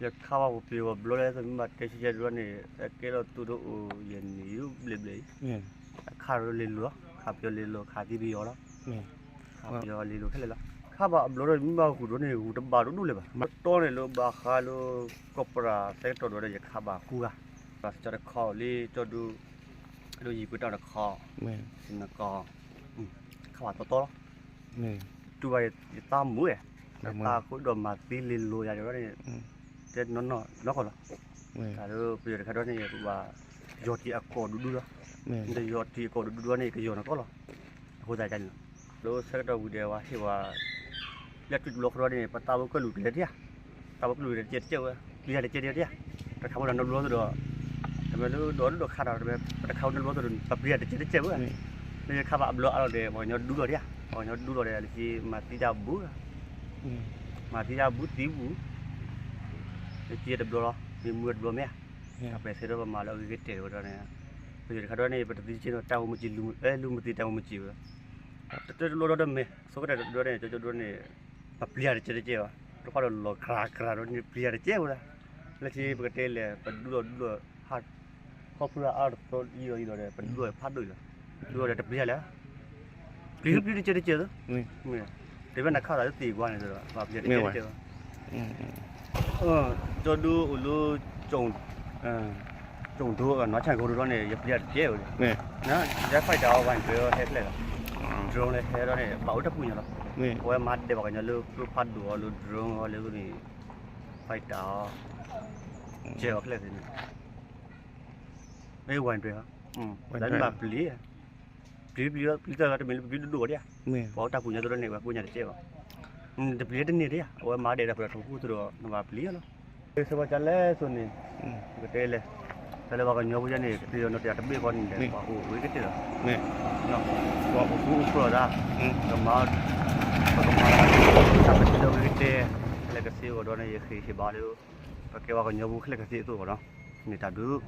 ယခးဘၣ်ပှဲၤပှဲၤဘျီလၢ တမ့ၢ်ဘၣ်တဲဆံဆဲဒ်န့ၣ် အကဲလီၤသူတအိၣ်ယဲၢ်နံၣ်ဘျဲၣ်ဘျဲၣ်အံၤ, အခးဒီးလ့လိၤလီၤ, ခးပယီၤလ့လိၤ ခးသံပယီၤလီၤ, ခးပယီၤလ့လိၤခဲလၢာ်လီၤ. ခးဘၣ်အဘျီဒီး မ့ၢ်ဘၣ်ဂုာ်ဒိၣ်န့ၣ် ဂုာ်တဘၣ်ဒိၣ်ဒိၣ်လၢၤဘၣ်. ပတီၢ်န့ၣ်လၢဘၣ်ဃးလၢ ကီၢ်ပရၤဆၢကတီၢ်ဒီး ယခးဘၣ်ဃုဂၤ, ဘၣ်စကၠီတခီလံ ကၠီဒူ ဒိယံၤပှ့ၤတၢ်တခီ, စနကီ, ခးဘၣ်တီတီလီၤ. တူၢ်ဘၣ်ယသးမုာ်ဝဲ, ယသးဃိဒီးမၤသံလ့လိၤယၤဒီးန့ၣ်, တဲနီၢ်နီၢ်နီၢ်ကီၢ်လီၤ. တၢ်လၢပယီၤတခါဒီးန့ၣ် ပဘၣ်ယီၤတံၢ်အကီၢ်ဒူဒူလီၤ. နတယီၤတံၢ်အကီၢ်ဒူဒူဒီးန့ၣ် ကယီၤနကီၢ်လီၤ. အဃိသတးန့ၣ်လီၤ. လၢဆၢကတီၢ်ဝံၤဒီး ပှၤဟ့ၣ်ဝဲ လၢတွံၢ်တဘျီဃီဒီးန့ၣ် ပသးဝဲကလုာ်ကလဲာ်တယၢ်, သးဝဲကလုာ်တကဲတကဲဝဲ, ပျံၤတကဲတကဲတယၢ်, တခးဝဲဒီးနီတဘျီသ့ၣ်ဒီး, တမ့ၢ်လၢဒီးဒိၣ်ဒိၣ်ခးဒီး ပတခးဝဲနီတဘျီသ့ၣ်ဒီး ပပျံၤတကဲတကဲဝဲ, လၢယခးဘၣ်အဘျီအါလီၤဒီး ပှၤကညီဒူလီၤတယၢ်, ပှၤကညီဒူလီၤဒီး လၢမၤသံတၢ်ဘူး, မၤသံတၢ်ဘူးသံဘူး, လၢက့တဘျီလီၤ မ့ၢ်မုၢ်တဘျီမ့ၢ်ဧါ, ပှၤပဲာ်ဆဲးဒီးပမၤလၢအဂ့ၤကတဲာ်ဝဲဒီးန့ၣ်, ပယီၤတခါဒီးန့ၣ် ပတသံတကဲဒီး တၢ်အိၣ်မူကံ လူမူတံၢ်တၢ်အိၣ်မူကံဝဲ တၢ်တလီၢ်ဒီးမ့ၢ် ဆိကတၢၢ်တဒိးန့ၣ် ကၠီကၠီဒိးန့ၣ်, ပပျံၤတကဲတကဲဘၣ်, တခီဒီးလီၤကြၤကြၤဒီးန့ၣ် ပျံၤတကဲဝဲဒၣ်, လၢခံပကတဲလဲၣ် ပဒူလီၤဒူလီၤဟး, ခီဖျိအါတသီအံၤဒီးအံၤဒီး ပဒူလီၤဖးဒိၣ်အံၤလီၤ, ဒူလီၤဒီးတပျံၤလဲၣ်, ပျံၤပျံၤတကဲတကဲ, တဘၣ်နခးသးသ့ၣ်ကွၢ်န့ၣ်ဒီး ပပျံၤတကဲတကဲဘၣ် ကၠီဒိအိၣ်လၢ ကၠိၣ်ဒိ နီၢ်ဆၣ်ကိဒိန့ၣ် ယပျံၤတကဲဝဲ, ယဲဖးတၢ်အီၤဝဲန့ၣ် ဟဲဖျဲၣ်လီၤ, drone လၢဟဲဒီးန့ၣ် ဘၣ်အိၣ်တၢ်ပူၤညီလီၤ, အဝဲမၤဒဲးပှၤကညီလၢကျိဖးဒိၣ်အီၤလၢ drone အီၤလၢန့ၣ်, ဖးတၢ်အီၤ, ကဲအီၤဖျဲၣ်န့ၣ်, မ့ၢ်ဝဲန့ၣ်, တၢ်မ့ၢ်ဘၣ်ပျံၤ ပျံၤပျံၤပျံၤတၢ်တမ့ၢ်လၢပပျံၤဒိၣ်ဒိၣ်ဘၣ်ဒၣ်, ပှၤအိၣ်တၢ်ပူၤညီဒိၣ်န့ၣ် ပှၤကိးညါတကဲဘၣ်, တပျံၤတန့ၢ်ဒၣ်, အဝဲမၤဒဲးဒီးပှၤထီၣ်ခိၣ်သ့ၣ်ဒီး နဘၣ်ပျံၤလီၤ, ဆၢကတီၢ်လဲၣ်ဆိန့ၣ်, ပကတဲလဲၣ်, တၢ်လၢပှၤကညီဖိယဲန့ၣ် ကသ့ၣ်နီၣ်တၢ်တဘ့ၣ်ဃီန့ၣ်ဒီး ပှၤအိၣ်ဝဲကတၢၢ်လီၤ, ပှၤအိၣ်ဃူအိၣ်ဖိးသး, ကမၤ, ပကမၤ, တၢ်ပတဲလၢဝဲကတဲ, ခဲလၢာ်ကသ့အဂီၢ်ဒီးန့ၣ် ယဃ့ဘါလၢ ပကဲပှၤကညီဖိခဲလၢာ်ကသ့အသိးအဂီၢ်ဒီး, န့ၣ်တၢ်ဘျုး